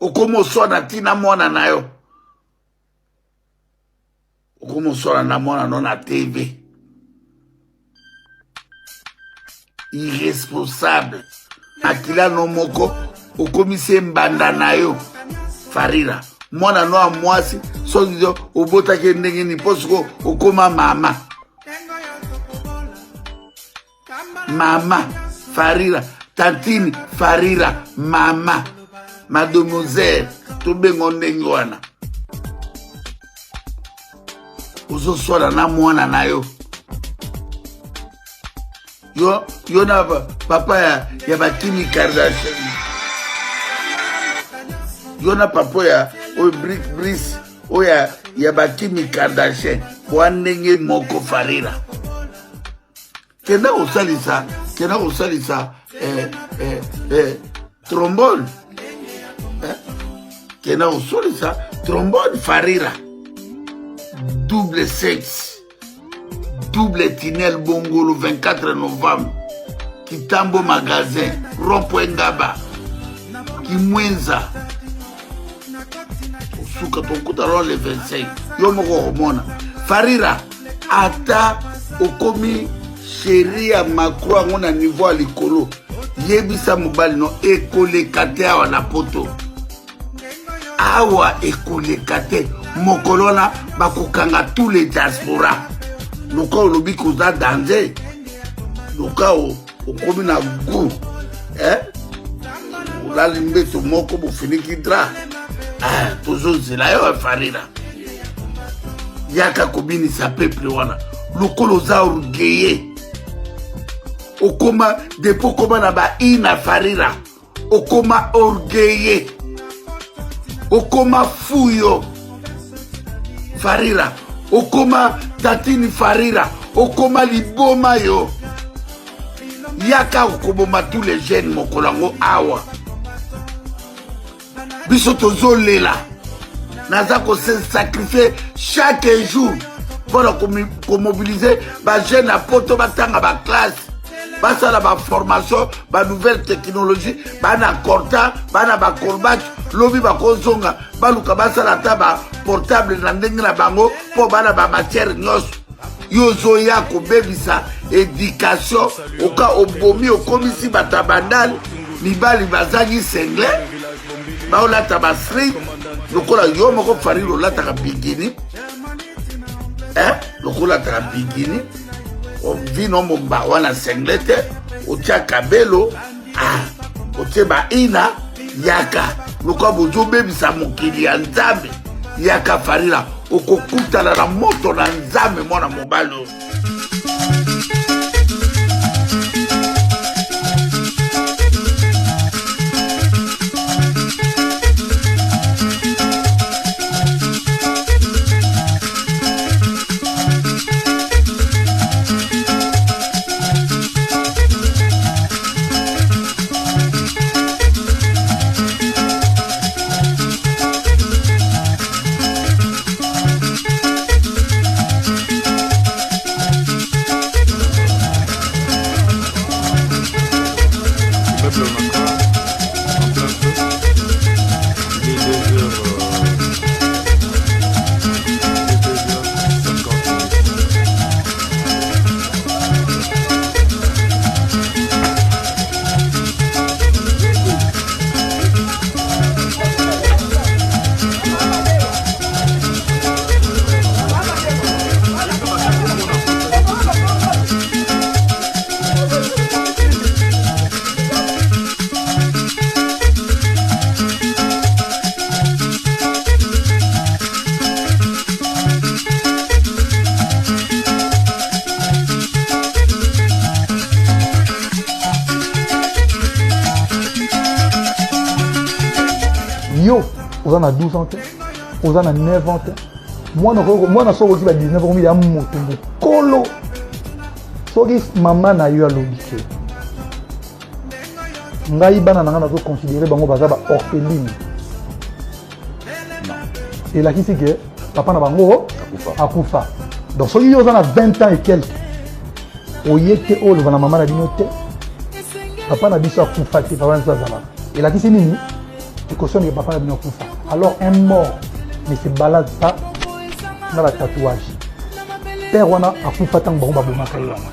Okomi oswana ti na mwana na yo. Okomi oswana na mwana no na TV. Irresponsable. Makila no moko okomisi ye mbanda na yo. Farira. Mwana no ya mwasi soki obotaki ye ndenge nini mpo sikoyo okoma mama. Mama Farira, tantine Farira, mama mademoiselle, tobengo ndenge wana. Ozoswala na mwana na yo yo, yo na papa ya, ya bakimi Kardashian, yo na papa ya oyo Brick Brice oyo ya, ya bakimi Kardashian, bwa ndenge moko Farira. Kenda kosalisa, kenda kosalisa eh, eh, eh, trombone eh? Kenda kosolisa trombone Farira, double sexe, double tunnel Bongolo 24 novembre, Kitambo magasin, rond-point Ngaba, Kimwenza. Osuka tokuta lo le 25 yo moko okomona Farira. Ata okomi sheri ya macro yango na niveau ya likolo, yebisa mobali no ekoleka te awa na poto, awa ekoleka te. Mokolo wana bakokanga tous les diaspora. Loka olobi koza danger, loka okomi na goût eh? Olali mbeto moko bofiniki dra ah, tozozela yo Farira, yaka kobinisa peuple wana lokola oza orgueilleux. Okoma depuis okoma na ba ina Farira, okoma orgueilleux, okoma fuyo Farira, okoma tatini Farira, okoma liboma yo. Yaka okoboma tous les jeunes mokolo yango awa. Biso tozolela, naza ko se sacrifier chaque jour mpona komobilize ba jeunes ya poto batanga ba classe, basala ba formation, ba nouvelle technologie, bana corta, bana ba colbac, lobi bakozonga baluka basala ata ba portable na ndenge na bango mpo bana ba matière nyonso. Yo ozoya kobebisa éducation, oka obomi, okomisi bato ya bandal, mibali bazangi sengle, baolata ba string lokola yo moko Farira olataka bikini eh? Lokola olataka bikini ovino momba wana sengle te, otia kabelo ah, otie baina. Yaka lokola bozobebisa mokili ya Nzambe. Yaka Farira, okokutana na moto na Nzambe mwana mobali oyo. Yo oza na 12 ans te, oza na 9 ans te, mwana mwana soki okoki ba 19 okomi ya moto mokolo. Soki mama na yo alobi ke ngai bana na ngai nazo considérer bango baza ba orpheline, elakisi ke papa na bango akufa. Donc soki yo oza na 20 ans et quelque, oye te oyo oloba na mama na bino te, papa na biso akufa te, papa na biso azalaka, elakisi nini? Ekosonike papa na bino akufa. Alors un mort ne se balade pas na ba tatouage. Père wana akufa ntango bango babomaka ye wana.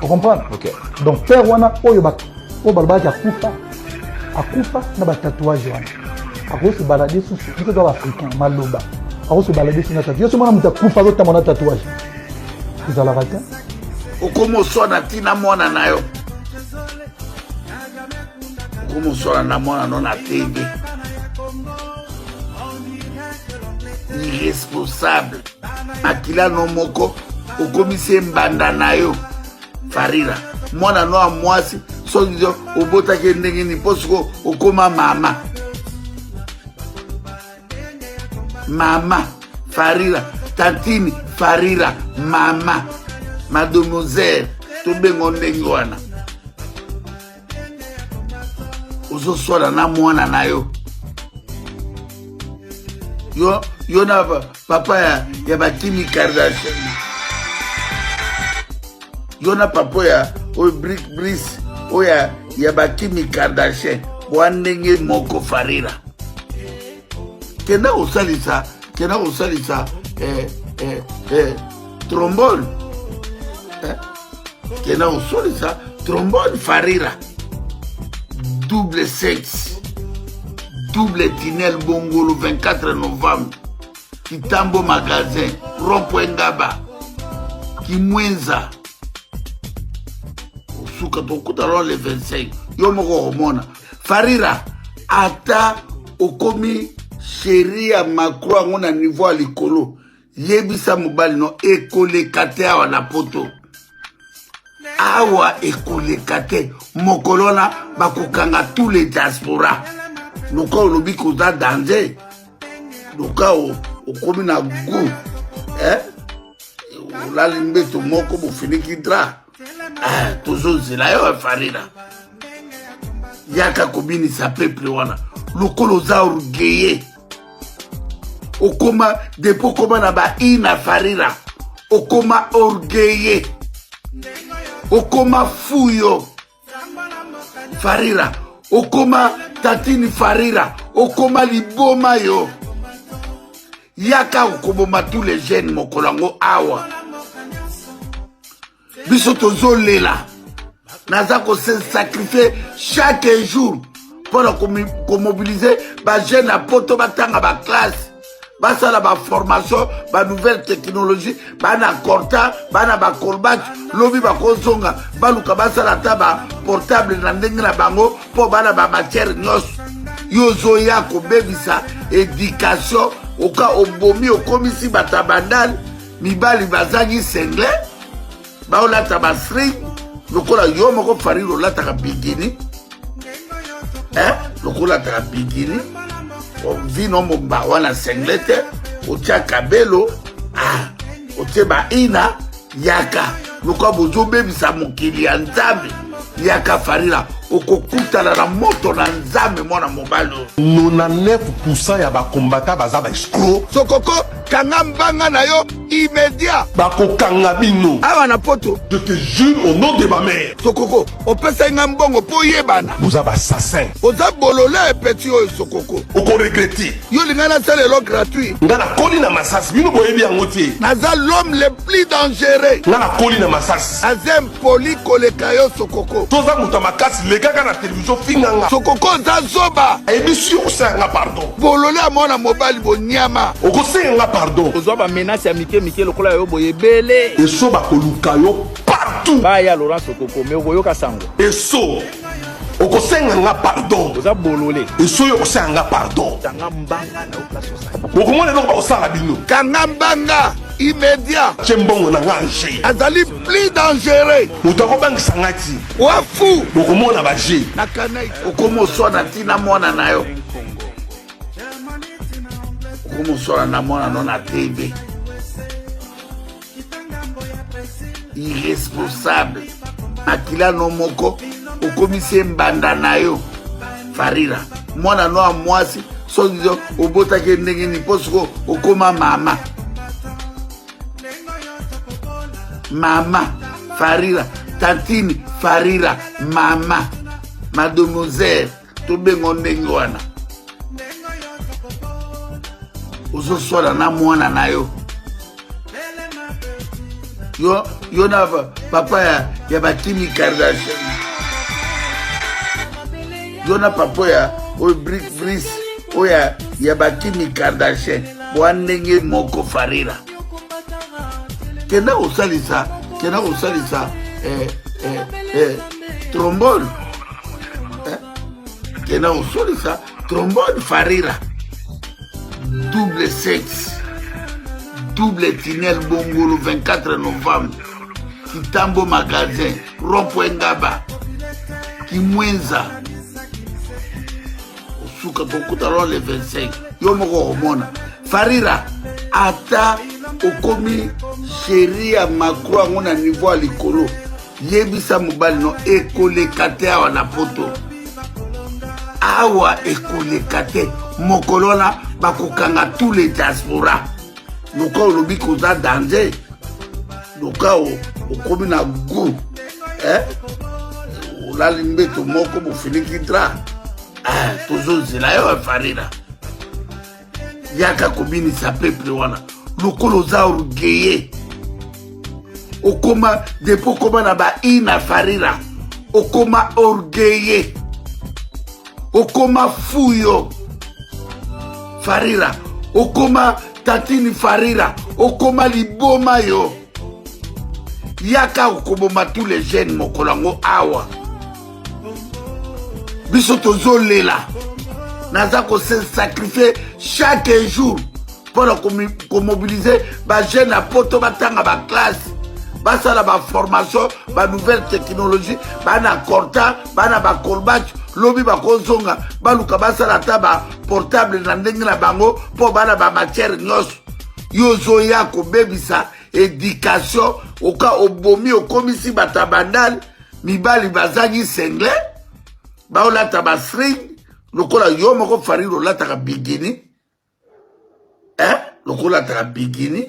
Ocomprendre? Okay. Donc père wana oyo ba oyo balobaki akufa akufa na ba tatouage wana. Akoki se balader susu biso toza ba africain maloba akoki se balader susu na tatouage. Yo soki mwana moto akufa azotambola na tatouage ezalaka te. Okomi oswana ntina mwana na yo okomi oswana na mwana no na tv irresponsable makila no moko okomisi ye mbanda na yo farira mwana no ya mwasi soki obotaki ye ndenge nini mpo sikoyo okoma mama mama farira tantine farira mama mademoiselle tobengo ndenge wana ozoswala na mwana na yo yo, yo na papa ya, ya bakimi kardashian yo na papa ya oyo brick brice oyo ya, ya bakimi kardashian bwa ndenge moko farira kenda kosalisa kenda kosalisa eh, eh, eh, trombone eh? kenda kosolisa trombone farira double sexe double tunnel bongolo 24 novembre kitambo magasin rond-point ngaba kimwenza osuka tokuta lo le 25 yo moko okomona farira ata okomi sheri ya macro yango na niveau ya likolo yebisa mobali no ekoleka te awa na poto awa ekoleka te mokolo wana bakokanga tous les diaspora loka olobi koza danger loka okomi na gout eh? olali mbeto moko bofiniki dra eh, tozozela yo farina yaka kobinisa peuple wana lokola oza orgueille okoma depuis okoma na ba ina farira okoma orgueille okoma fuyo farira okoma tatini farira okoma liboma yo yaka okoboma tous les jeunes mokolo yango awa biso tozolela naza kose sacrifier chaque jour mpo na komobilize bajeune ya poto batanga baklasse basala baformation banouvelle technologie bana corta bana bacolbat lobi bakozonga baluka basala ata baportable na ndenge na bango mpo bana bamatière nyonso yo ozoya kobebisa éducation oka obomi okomisi bato ya bandale mibali bazangi sengle baolata bastring lokola yo moko farine olataka bikini eh? lokola olataka bikini vino momba wana sengle te otya kabelo ah, otie baina yaka lokola bozobebisa mokili ya nzambe yaka farina okokutana na moto na nzambe mwana mobali oyo 99% ya bakombata baza ba escroc sokoko kanga mbanga na yo immédiat bakokanga bino awa na poto je te jure au nom de ma mère sokoko opesaki nga mbongo mpo oyebana boza bassassin oza bolole peti oyo sokoko okoregrete yo olinga nasala elo gratuit nga nakoli na masasi bino boyebi yango te naza l'homme le plus dangereux nga nakoli na masasi aza impoli koleka yo sokoko toza moto ya makasi lekaka na televizio finga nga sokoko oza zoba ayebisi yo kosenga nga pardon bolole ya mwana mobali bonyama okosenga nga pardon ozwa bamenase ya mike mike lokola yo boye ebele eso bakoluka yo partout baya laurent sokoko me okoyoka sango eso okosenga nga pardon oza bolole eso yo okosenga nga pardon kanga mbanga na yo place osali okomona eloko bakosala bino kanga mbanga immédiat tie mbongo na nga ange azali plus dangereux moto akobangisa nga ti wafu bokomona baje na kanai okoma oswana ntina mwana na yo okoma oswana na mwana no na tv irresponsable makila no moko okomisi ye mbanda na yo farira mwana no ya mwasi soki obotaki ye ndenge nini mpo sikoyo okoma mama mama farira tantine farira mama mademoiselle. Tobengo ndenge wana. Ozoswala na mwana na yo. Yo, yo na papa ya, ya bakimi Kardashian. Yo na papa ya oyo Brick Brice oyo ya, ya bakimi Kardashian. Bwa ndenge moko Farira. Kenda kosalisa, kenda kosalisa eh, eh, eh, trombone. Eh? Kenda kosalisa trombone Farira. Double sexe. Double tunnel Bongolo 24 novembre. Kitambo magasin, rond-point Ngaba. Kimwenza. Osuka tokuta le 25. Yo moko okomona. Farira ata okomi chéri ya Macron yango na niveau ya likolo. Yebisa mobali no ekoleka te awa na poto. Awa ekoleka te. Mokolo wana bakokanga tous les diaspora. Loka olobi koza danger. Loka okomi na goût. Eh? Olali mbeto moko bofiniki drap. Ah, tozozela yo Farira. Yaka kobinisa peuple wana. Lokola oza orgueilleux. Okoma depuis okoma na ba ina Farira. Okoma orgueilleux. Okoma fuyo. Farira. Okoma tatini Farira. Okoma liboma yo. Yaka okoboma tous les jeunes mokolo yango awa. Biso tozolela. Naza ko se sacrifier chaque jour mpona komobiliser ba jeunes ya poto batanga ba classe, basala ba formation, ba nouvelle technologie, bana corta, bana ba colbatch, lobi bakozonga baluka basala ata ba portable na ndenge na bango mpo bana ba matière nyonso. Yo ozoya kobebisa éducation, oka obomi okomisi bato ya bandal, mibali bazangi singlet, baolata ba string lokola yo moko Farira olataka bikini. Eh? Lokola olataka bikini,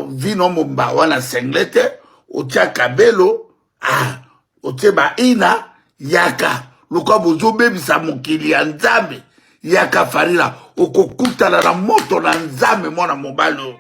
vino momba wana singlet te, otia kabelo, ah, otie ba ina, yaka lokola bozobebisa mokili ya Nzambe. Yaka Farira, okokutana na moto na Nzambe mwana mobali oyo.